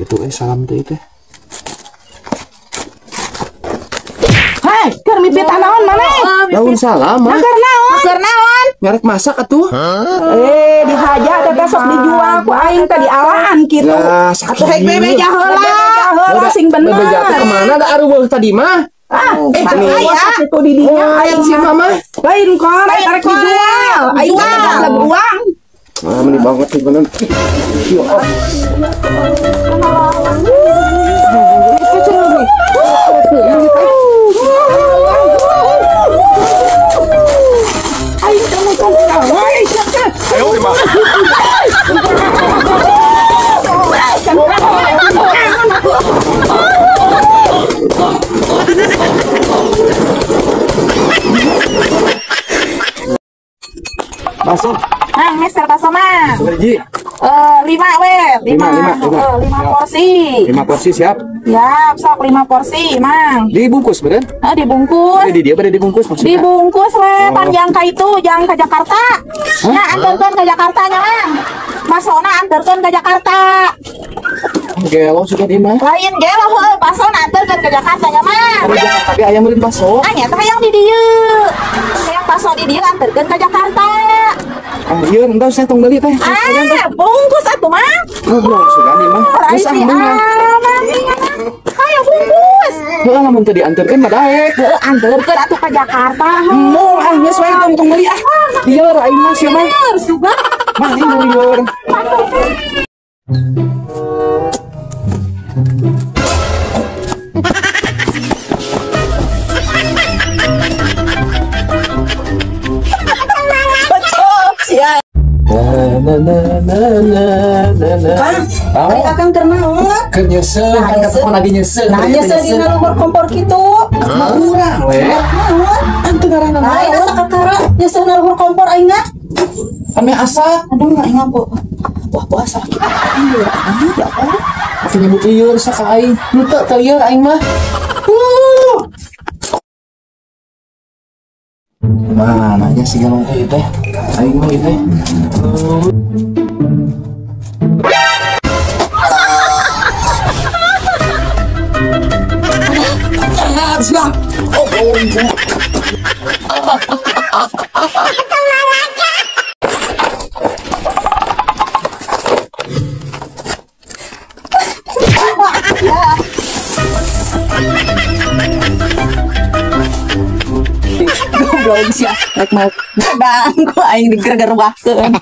Itu salam teh teh. Hai, keur mipit naon maneh? Daun salam mah. Keur naon? Keur naon? Ngarek masak atuh. Eh, dihaja teh sok dijual ku aing teh dialaan kitu. Atuh hek bebeja heula. Heula sing bener. Bebeja teh kemana da aruweuh tadi mah? Ah, aya kitu di dinya aing sih mama. Lain kon, tarik dijual. Aing teh uang. Ah, meni banget sih bener. Yo. Bakso. Nah, meser bakso mah. Hiji. 5 we, 5 porsi. 5 porsi siap. Siap, sok 5 porsi, Mang. Dibungkus beureun? Heeh, dibungkus. Di dia bade dibungkus maksudnya. Dibungkus we, panjang ka itu, jangan ke Jakarta. Nah, anterkeun ke Jakarta nya, Mang. Basona anterkeun ke Jakarta. Gelo sudah di mah. Lain gelo heuh, basona anterkeun ke Jakarta nya, Mang. Tapi ayam meureun baso. Ah, nya teh hayang di dieu. Hayang baso di dieu anterkeun ke Jakarta. Ah, ieu entah saya tong beli teh. Ah, bungkus atuh, Mang. Goblok sudah nih, Mang. Geus ah, Ayo bungkus. Heeh, lamun teu dianterkeun mah daek. Heeh, anterkeun atuh ka Jakarta. Moal ah geus wae tong beli ah. Lieur aing mah sia mah. Mah lieur. Kang, ari akang keur naon? Keur nyeuseuh, kan lagi nyeuseuh. Nah, nyeuseuh dina luhur kompor kitu. Mah urang we. Naon? Antu ngaranna naon? Aing asa kakara nyeuseuh na luhur kompor aing na. Ame asa. Aduh, aing mah wah puasa kitu. Lieur amat ya Allah. Atuh nyebut lieur sa ka aing. Nu teu teu lieur aing mah. Mana aja sih galong teh teh. Aing mah ieu teh. Goblok sia, rek mau dadang ku aing digerger-gerwahkeun.